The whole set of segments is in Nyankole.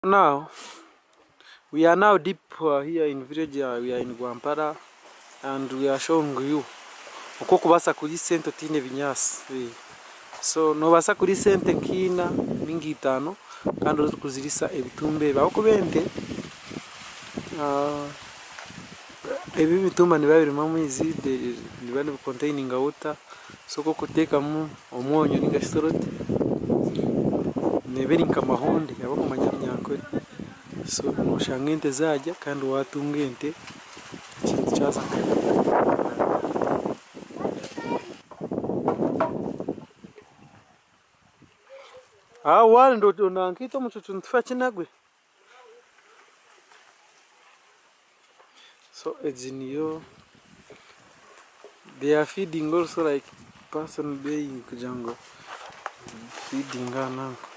Now we are now deep here in village we are in Rwampara and we are showing you oku orikubaasa kuriisa ente otaine binyaatsi. So noobaasa kuriisa ente nka ina ninga itaano kandi orikuziriisa ebitumba ebi ahabw'okuba ente ebi ebitumba nibiba birimu amaizi nibiba nibi containinga water so ku orikuteekamu omwonyo ninga shi salt neeba eri nka mahunde ahabw'okumanya Runyankore so noshanga ente zaarya kandi waatunga ente ekintu kyaza So egi niyo they are feeding also like person being kugira ngu feeding nanka.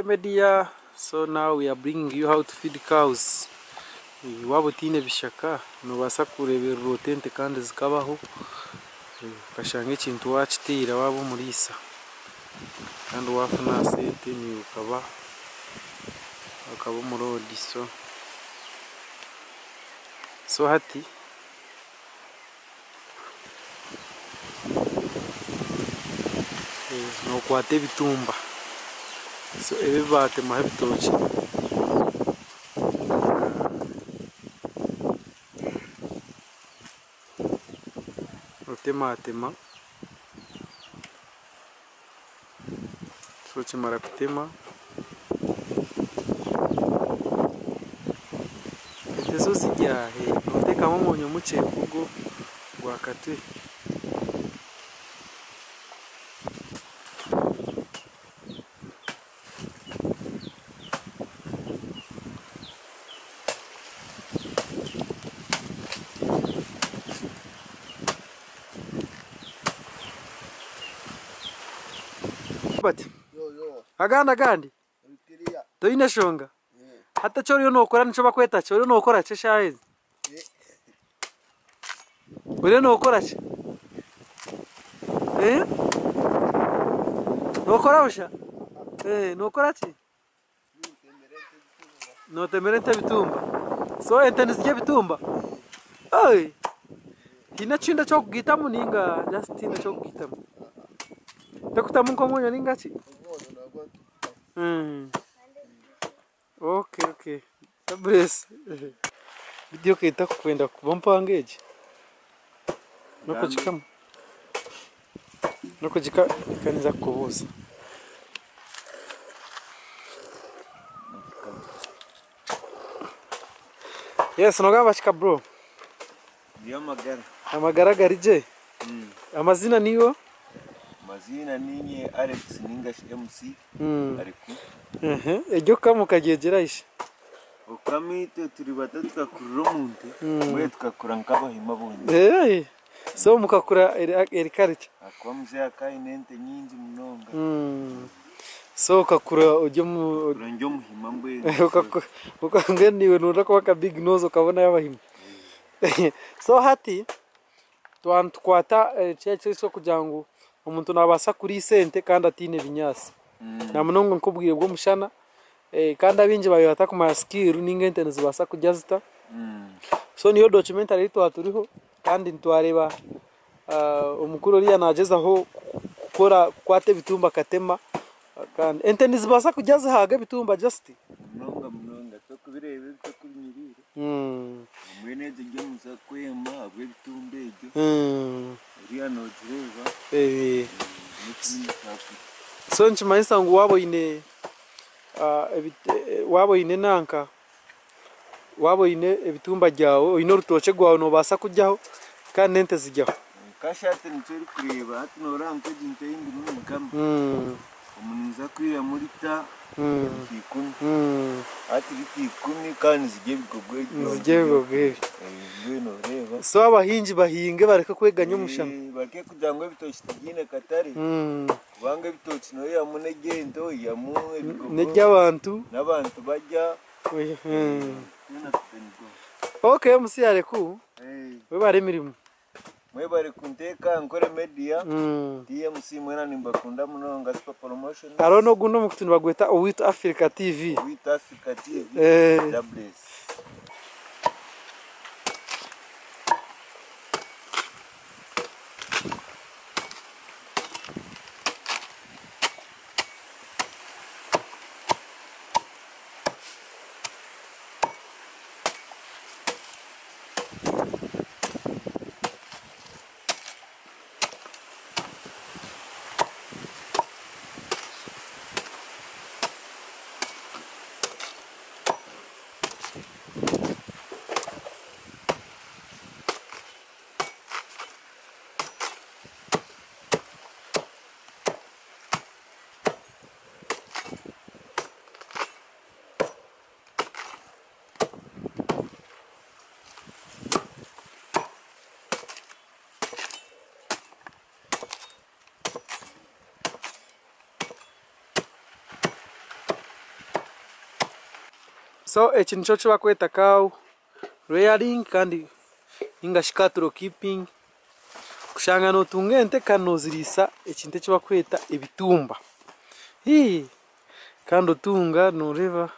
Media so now we are bringing you how to feed cows waaba otaine bishaka nobaasa kureeberera ota ente kandi zikabaho okashanga ekintu wakiteera waaba omuriisa kandi wafuna aha sente naiwe okaba omuroodi so so hati Nokwata ebitumba so ebi ebibatemaho ebitookye otematema so okimara kutema ente zo zirya notekamu omwonyo mukye ogwo gwakatwe. Agandi agandi toine shonga hati eki oriyo nokora nikyo bakweta ki oriyo nokora ki eshaaha ezi oriyo nokora ki nokora busha nokora ki notemera ente ebitumba so ente nizirya ebitumba haine ekindi ekyokugaitamu ninga just tihaine ekyokugaitamu tokutamu nkomwonyo ninga ki okay okay bless vidiyo ekaba etakwenda kuba mpango egi nokugikama nokugikama reka ninza kukubuuza. Yes nogamba ki bro? Amagara. Amagara gari gye? Amazina nigo? Amazina ninye Alex ningashi MC Ariku. Eryo kama okaryegyera hi? Okukama itwe turi bato tukakurira omu nte mbwenu tukakura nk'abahima bonyine. So mukakura eri culture? Ahakuba muzeeyi akaba aine ente nyingi munonga. So okakura ori Nkakura ndi omuhima mbwenu. Mbwenu naiwe noyenda kuba nka big nose okabonayo abahima. So hati twaba nitukwata ekyokugira ngu omuntu nabaasa kuriisa ente kandi ataine binyaatsi namunonga nk'obwire bw'omushana kandi abaingi baabaire batakumanya skill ninga ente nizibaasa kurya zita. So niyo documentary ei twaba turiho kandi nitwareeba omukuru oriya nagyezaho kukora kukwata ebitumba akatema kandi ente nizibaasa kurya zihaaga ebitumba just? Munonga munonga tokubireeba ebi tokubinyiriire. Mbwenu egyo eri omuze kwema ahabw'ebitumba ebyo. Oriya nogireeba. So nikimanyisa ngu waaba oine waaba oine nanka waaba oine ebitumba byawe oine orutookye rwawe noobaasa kuryaho kandi n'ente ziryaho. Kasha hati nikyo orikureeba hati nooreba nk'egi nte ei ndimu ninkama omu ninza kwihamu lita 10. Hati lita 10 kandi nizirya ebigogo ebyo. Nizirya ebigogo ebyo. Mbwenu noreeba. So abahingi bahinge bareke kweganya omushana. Bareke kugira ngu ebitookye tibyine katare kubanga ebitookye noihamu n'ery'ente oihamu ebigogo. N'ery'abantu. N'abantu barya. Okay Musiyareku webare emirimo. Mwebare kunteeka Ankole Media, TMC mwena nimbakunda munonga Super Promotions. Hariho n'ogundi omukutu nibagweta Oweitu Africa TV. Oweitu Africa TV, Jah bless. So eki nikyo ekibakweta cow rearing kandi ninga shi cattle keeping kushanga notunga ente kandi noziriisa ekintu ekibakweta ebitumba kandi otunga noreeba.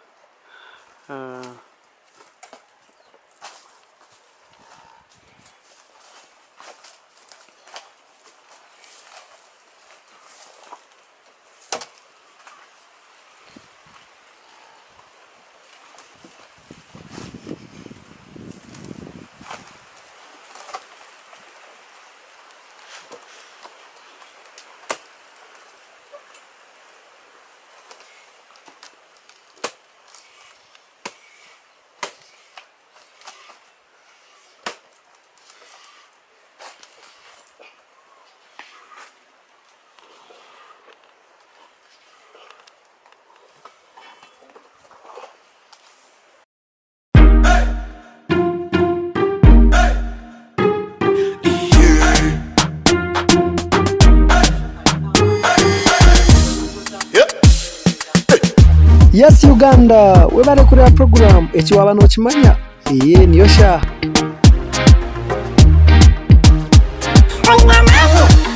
Yes Uganda webare kureba program eki waba nokimanya eye niyo shaaha.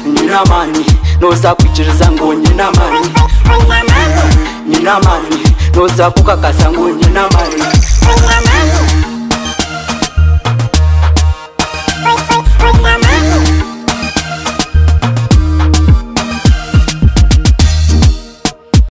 Nyine amaani noza kwikiriza ngu nyine amaani Nyine amaani noza kukakasa ngu nyine amaani.